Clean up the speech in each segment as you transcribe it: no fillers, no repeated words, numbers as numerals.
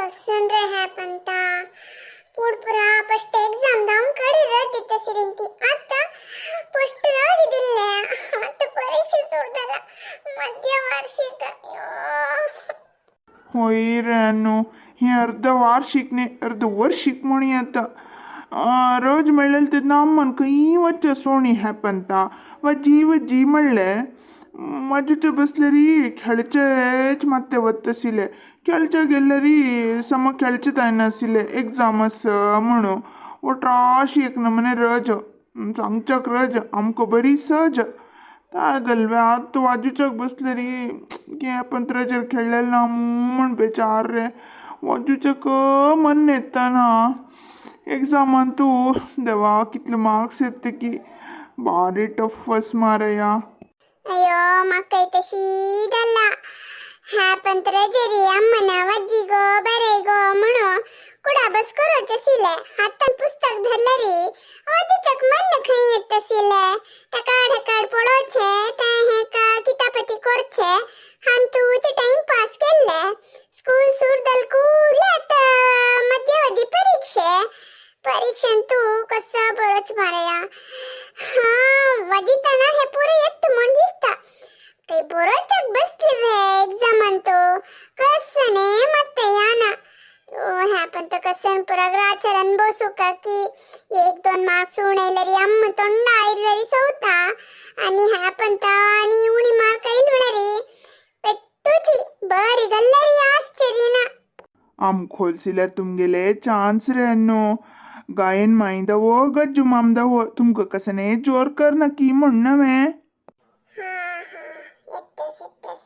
कसन रे हॅपंता पुढपुरा first exam दाम कडे रज सिरिंती आता फस्ट रज दिले आता परीक्षा सोडला मध्यवार्षिक. होय रे अनु, हे अर्ध वार्षिक न्ही, अर्ध वर्षीक म्हण येता. रोज मेळ्ळें तेन्ना अम्मान खंय वच्चें सोणी हॅपंता वजी वजी म्हणलें. माजुचे बसलेरी खेळचेच मात्ते वत्तशिले, खेळचे गेल्लेरी सम खेळचे जायनाशिल्ले, एग्जाम आसा म्हणून. वो त्रास एक नमुने रज सांगच्याक रज आमकां बरी सज ता जालें. आतां वाजूच्याक बसलेरी की आपण रजेर खेळलेले ना म्हूण बेचार रे वाजूच्याक मन येतना एग्जामान. तूं देवा, कितले मार्क्स येता की, भारी टफ आस मारया. अय्यो, म्हाका तशी जालां. हॅपंत रजेरी अम्मन वज्जी गो बरे गो म्हणून कुडा बस करोच आशिल्लें. हातान पुस्तक धरलेरी वाजूच्याक मन खंय येत आशिल्लें. टकाड हकाड पळोवचें, तें हेका कितापती करचें, हांतूच टायम पास केल्ले. स्कूल सुरू कूडले आतां मध्यावधी परीक्षे परीक्षेन तूं कसो बरोच मारया. हा, वाजिताना हे पुरो येत म्हण दिसता. ते बरोचक बसले वे एक्झामान तो कसने ಮತ್ತೆ याना. ह्या कसन पुरा ग्राचरन बसू का की एक दोन मार्क्स उणयलरी अम्म तोंड आयलरी सौता आणि ह्या पंत आणि उणी मार्क आयलरी पेट्टूची बरी गल्लरी आश्चर्यना. आम खोलसिल्यार तुमगेले चान्स रे अन्नू. गायन माईंदवो गज्जू मामदवो तुमकां कसने जोर कर नक्की म्हण नव्हे. हा हा, येतस येतस,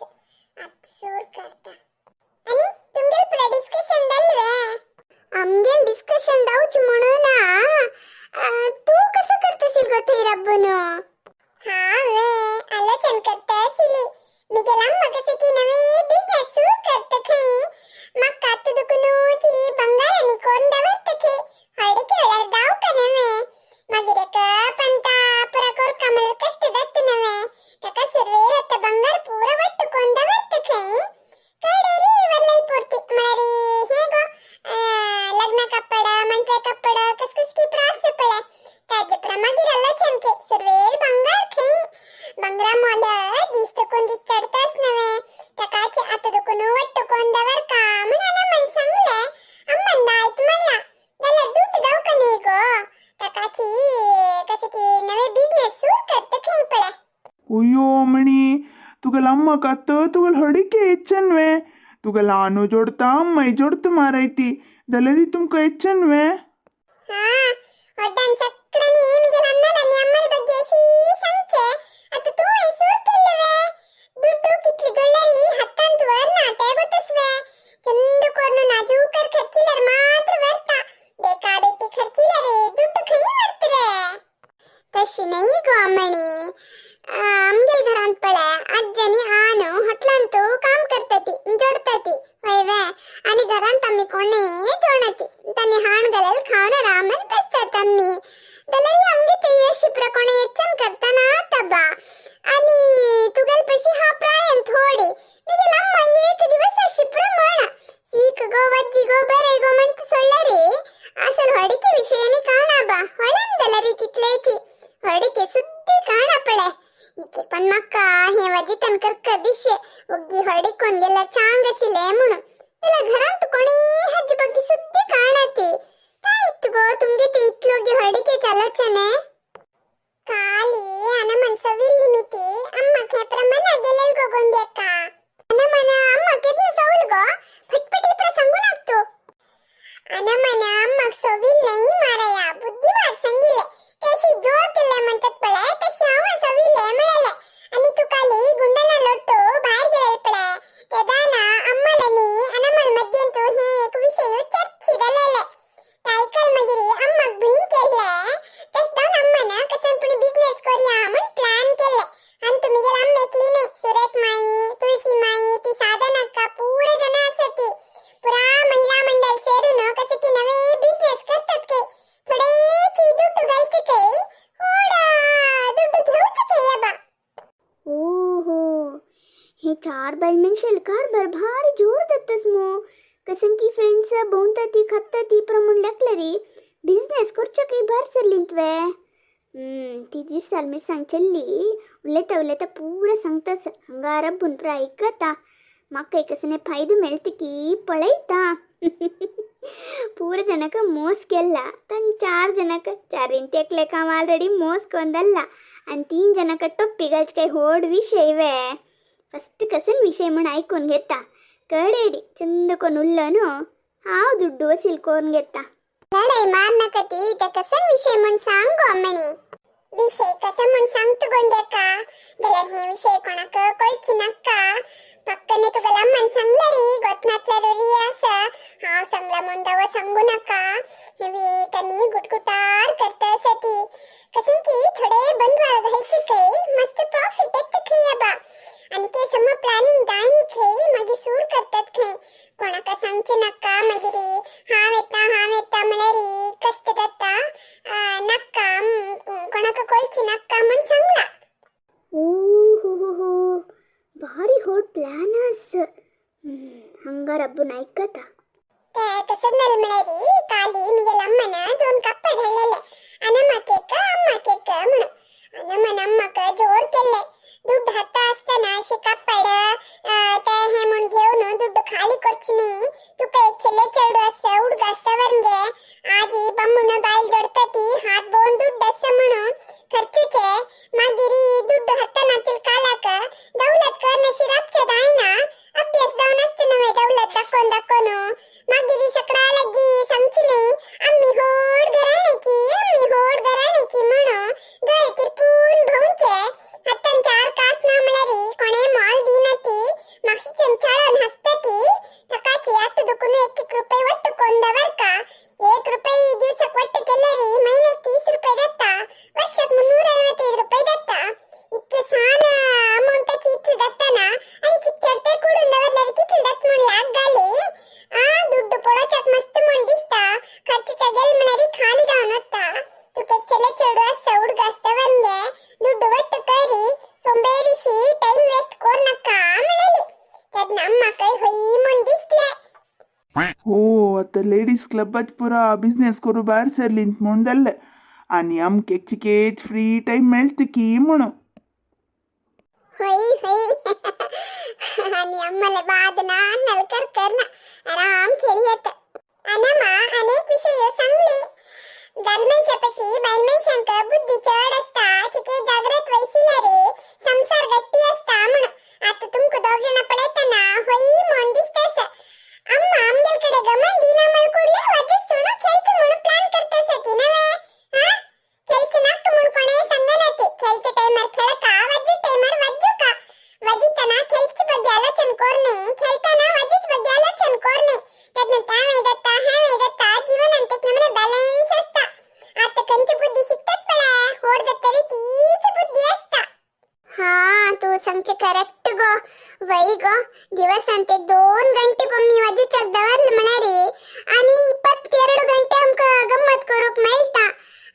आत सूर करता. आणि तुमगेल पुढे डिस्कशन जालवे? आमगेल डिस्कशन जाऊच म्हणून ना, तू कसं करतशील गो थंय रब्बून? हा वे आलोचन करता आशिल्ली. मिगेल अम्मा कसं की नवे बिझनेस सुरू करता खंय. म्हाका आतां दुकुनूच ही बंगारांनी कोरून दवरता खंय. हळडीके वेळार दावका नवे. मागीर एक पंता पुरा कोरका म्हळ्यार कश्ट जाता नवे. ताका सुरवेर आतां बंगार पुरा वट्ट कोरून दवरता खंय. कडेरी वरलेल पुर्ती म्हळ्यार हे गो लग्न कपड, मंटवे कपड, कस कस की प्रास पळे ताजे पुरा मागीर आलोचन के. सुरवेर बंगार खंय. बंगरा मोल दीस तकून दीस चडताच नवे. ताकाच आतां दुकून वट्ट कोरून दवरका म्हण अम्मान सांगले. अम्मान दायत म्हणला जाल्यार दुड्ड जावका न्ही गो. ताकाची कसं की नवे बिझनेस सुरू करता खंय पळे. अय्यो म्हणी, तुगेल अम्माक आतां तुगेल हडिके येच्चन वे. तुगेल आनू जोडता, अम्माय जोडता मारायती जाल्यार तुमकां येच्चन वे. हा, वड्डान सगळ्यांनी मिगेल अन्नाल आनी अम्माल ಬಗ್ಗೆ अशी सांगचे. आतां तूं सुरू केल्ले वे. दुड्डू कितले जोडल्यारी हातांत वरना ते गोतस वे. चंद कोरून नाजूकर खर्चिल्यार मात्र वरता. बेकाबेटी खर्चिल्यार दुड्डू खंय वरत रे? तशी नाही गो अम्मणी. आमगेल घरांत पळे, आज्जानी आनु हॉटलांतू काम करताती, जोडताती वय वे. आणि घरांत आम्ही कोणी जोडती तांणी हाण घालेल खावन आरामान बसतात आम्ही. जाल्यार आमगे थंय अशी प्रकोणे येच्चन करतना आतां बा. आणि तुगेल पशी हा प्रायन थोडी. मिगेल अम्मा एक दिवस अशी प्रमाण सीक गो, वज्जी गो, बरे गो म्हणत सोडल्यारी असल होडिके विषयानी काणा बा. ಹೊಳಂದಲರಿ ತಿತ್ಲೇಚಿ ಹೊಡಿಕೆ ಸುದ್ದಿ ಕಾಣ ಪಳೆ. ಈಕೆ पण ಮಕ್ಕ हे वजितन करक दिशे ಒಗ್ಗಿ ಹೊಡಿಕೊಂಗೆಲ್ಲ ಚಾಂಗಸಿಲೆ ಮುಣು. ಇಲ್ಲ घरांत कोणी हज ಬಗ್ಗೆ ಸುದ್ದಿ ಕಾಣತಿ. ತಾಯಿತ್ತು ಗೋ ತುಂಗೆತಿ ಇತ್ಲೋಗಿ ಹೊಡಿಕೆ ಚಲೋಚನೆ. ಕಾಲಿ ಅನಮನ್ ಸವಿಲ್ ನಿಮಿತಿ ಅಮ್ಮ ખેಪ್ರ ಮನ ಗೆಲ್ಲಲ್ ಗೋ ಗುಂಡ್ಯಕ್ಕ. ಅನಮನ ಅಮ್ಮ ಕೆದ್ನ ಸೌಲ್ಗೋ ಫಟ್ಪಟಿ ಪ್ರ ಸಂಗು ನಾಕ್ತು. ಅನಮನ ಅಮ್ಮಕ್ सविल नाही मारया, बुद्धिवाद सांगिल्ले. तशी जोर केले म्हणतात पळे, तशी हांव सविल्ले म्हळेले. आणि तुकाली गुंडना लोट्टू भायर गेले पळे, तेदाना अम्मालनी अनमल मध्यंतू हे एक विषय चर्ची जालेले. तायकल मागीर अम्माक भंय केल्ले. तश जावन अम्मान कसन पुणी बिझनेस करूया म्हण प्लॅन केल्ले. आनी तुमी गेले अम्मा एकली न्ही, सुरेख माई, तुळशी माई, ती साधनाक्का, पुरे जण आसा ती. पुरा महिला मंडळ सेरून कसे की नवे बिझनेस करतात के. थोडेची दुड्डू घालचे खंय, थोडा दुड्डू घेवचे खंय बा. ओहो, हे चार बायल मनशेल कारभार भारी जोर जातास मो. कसं की फ्रेंड्स भोंवता ती खाता ती पुरो म्हूण लेखले री बिजनेस करच्या खंय भायर सरली तुवें. ती दिसाल मिरसांग चल्ली उलयता उलयता पुरा सांगतास हांगा रब्बून पुरा आयकता. म्हाका कसने फायदो मेळटा की पळयता. पूरा ಜನಕ್ಕೆ ಮೋಸ केला तन चार ಜನಕ್ಕೆ चारीन तेकलेक हांव ऑलरेडी ಮೋಸ कोंदल्ला आनी तीन ಜನಕ್ಕೆ टोप्पी घालचे काय होड विशय वे. फस्ट कसन विशय म्हण आयकून घेता कडेरी चंद कोण उरलो न्हू हांव दुड्डू वसील कोरून घेता. लढाई मार नका ती ते कसं विषय म्हण सांग गो अम्मणी. विषय कसं म्हण सांगतो गोंड्याका जाल्यार हे विषय कोणाक कळचे नाका. पक्कने तुका अम्मान सांगला रे गोतनातल्या री आसा हांव सांगला म्हण दावो सांगू नाका. हे तांणी गुटगुटार करता आसा ती कसं की थोडे बंडवाळ घालचे खंय मस्त प्रॉफिट येता खंय आबा. आनी ते सम प्लॅनिंग जायनी खंय मागीर सूर करतात खंय. कोणाक सांगचे नाका मागीर हांव येता हांव येता म्हळ्यार कश्ट जाता नाका कोणाक कळचे नाका म्हण सांगला. ओ हो हो हो भारी होड प्लॅन आस. हांगा रब्बून आयकता. ते कसं जालें म्हळ्यार काली मिगेल अम्मान दोन कप्पे धाडलेले अनम्मा केक अम्मा केक म्हणून. अनम्मान अम्माक जोर केल्ले दुड्ಡು हत्ता आसतना अशें कप्पड ते हे म्हूण घेवन दुड्ಡು खाली करचे न्ही. तुका एक चेले चेडू आसा उडग आसता वरगे आजी बम्मून बायल दोडटा ती हात भोवन दुड्ड आसा म्हणून खर्चूचे. मागीर दुड्डू हत्ता नातील कालाक दौलत करनशी राबचे जायना अभ्यास जावन आसता नव्हे दौलत दाखोवन दाखोवन. मागीर सकडा लागी सांगची न्ही आम्ही होड घराण्याची आम्ही होड घराण्याची म्हणून घर तिरपून भोंवचे. हातान चार कास ना म्हळ्यार कोणे मोल दिना ती मागशीच्यान चाळोन हासता ती. ताकाची आतां दुखून एक एक रुपये वट्ट कोन्न दवरका. एक रुपये दिवसाक वट्ट केल्यार म्हयन्याक 30 रुपये जाता वर्षाक 365 रुपये जाता. इतले सान अमावंटाची इतले जाता ना आनी चिकचडते कुडून दवरल्यार कितले जाता म्हूण लाग घाली. दुड्डू पळोवच्याक मस्त म्हूण दिसता खर्चच्या गेल म्हळ्यार खाली जावन वता. तुका एक चेले चेडू आसा उडग आसता वरगे दुड्डू वट्ट करी सोंबेरीशी टायम वेस्ट कोर नाका म्हणली. तेन्ना अम्माकय होई म्हूण दिसलें. हो आता लेडीज क्लबात पुरा बिझनेस करू भायर सरलींत म्हूण जाल्लें आनी आमकां चिकेच फ्री टायम मेळटा की म्हणून. होय होय आणि अम्माला बाद ना नलकर करना आराम खेळी येत. अनम्मा अनेक विषय सांगली. दालमनशापशी बायलमनशांक बुद्धी चड असता चिके जागृत वैसिला रे संसार गट्टी असता म्हणून. आता तुमका दोग जण पळयतना होई म्हण दिसतास. अम्मा आमगेलकडे गमन दिना म्हण कुडले वाजत सोणू खेळचे म्हणून प्लॅन करतास ती नव्हे. हा खेळचे नाक म्हण कोणे सांगना ती. खेळचे टायमार खेळका वाजू टायमार वाजू का. वाजिताना खेळचे ಬಗ್ಗೆ ಆಲೋಚನೆ ಕೋರ್ನೆ खेळताना वाजूच ಬಗ್ಗೆ ಆಲೋಚನೆ ಕೋರ್ನೆ. त्यातनं तावे दत्ता हावे दत्ता जीवन अंतेक नमने बॅलन्स असता. आता कंची बुद्धी शिकतात पळा होड दत्तरी तीच बुद्धी असता. हा तू सांगचे करेक्ट गो वै गो. दिवसांत 2 ಗಂಟೆ पम्मी वाजूच्याक दवरले म्हळ्यार आणि 22 ಗಂಟೆ आमकां गम्मत करूक मेळटा.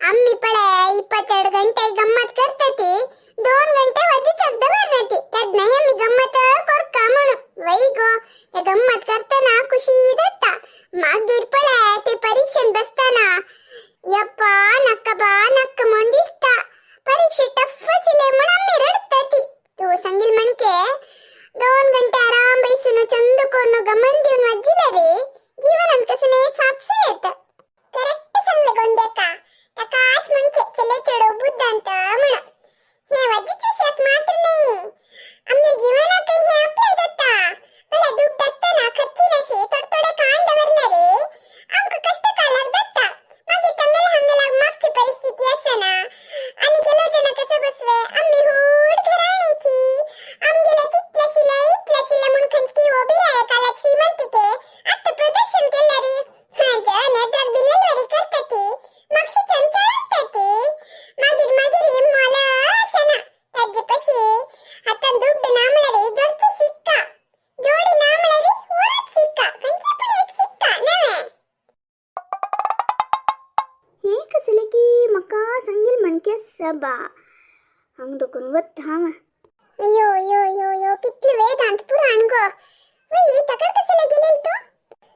आम्ही पळे 22 ಗಂಟೆ गम्मत करता ती 2 ಗಂಟೆ वाजूच्याक दवरना ती तेन्नाय आमी गम्मत करका म्हणून. वै गो ते गम्मत करतना खुशी जाता. मागीर पळे ते परीक्षेन बसतना यप्पा नक्का बा नक्क म्हण दिसता. परीक्षे टफ आशिल्ले म्हण आमी रडटा ती. तूं सांगील म्हणके 2 ಗಂಟೆ आराम बैसून चंद कोरून गमन दिवन वाजिले रे जीवनात कसं नाही सापसू येत. करेक्ट सांगले गोंड्याका. ताकाच म्हणचे चले चेडो बुद्धांत म्हण. हे वाजीच विषयात मात्र नाही आमच्या जीवनात हे अप्लाय जाता. पळे दुड्ड आसतना खर्ची नशी थोडे थोडे काण दवरले रे आमकां कश्ट काळाक जाता. मागीर तंगेला हांगेला मागची परिस्थिती आसना आनी केलो जण कसं बसवे आमी होड घराण्याची आमगेला तितले सिले इतले सिले म्हूण खंयची उबी राय कालाक श्रीमंतिके आतां प्रदर्शन केलं रे हांच्या नेत्राक बिल्लेलवरी करता ती मागशीच्यान चालयता ती. मागीर मागीर मोल आसना ताजे पशी हातान दुड्ड ना म्हळ्यार जोडचे सिक्का जोडी ना म्हळ्यार वरत सिक्का खंयचे पूण एक सिक्का नव्हे. हे कसले की म्हाका सांगील म्हणके सबा हांग दोकून वता हांव. अयो अयो अयो अयो कितले वेदांत पुराण गो. वय तकड कसले गेलेल तू.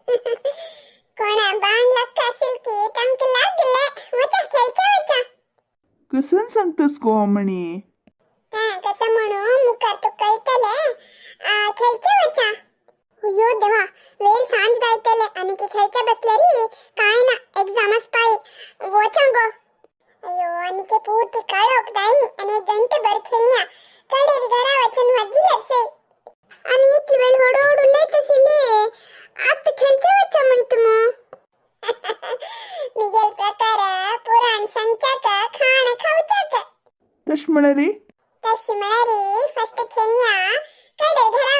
कोणा बाण लक्का सिल्की तांकां लागले. वचा खेळच्या वचा. कसन सांगतस गो म्हणी? हा कसं म्हणू, मुखार तुका कळटले. खेळचे वचा. अय्यो देवा, वेळ सांज जायतले आनी की खेळच्या बसलेरी काय ना एक्झाम आसपाय. वचा गो. अय्यो, आनी के पूर्ती काळोख जायनी आनी एक गंटे भर खेळया, कडेरी घरा वचून वज्जी लरसई. आनी इतली वेळ होडोड उलयत आशिल्ली, आतां खेळचे वचा म्हणटा मू. मिगेल प्रकार पुराण संचाक खाण खावच्याक. तश म्हळ्यार? तशी म्हळ्यार फस्ट खेळया, कडे घरा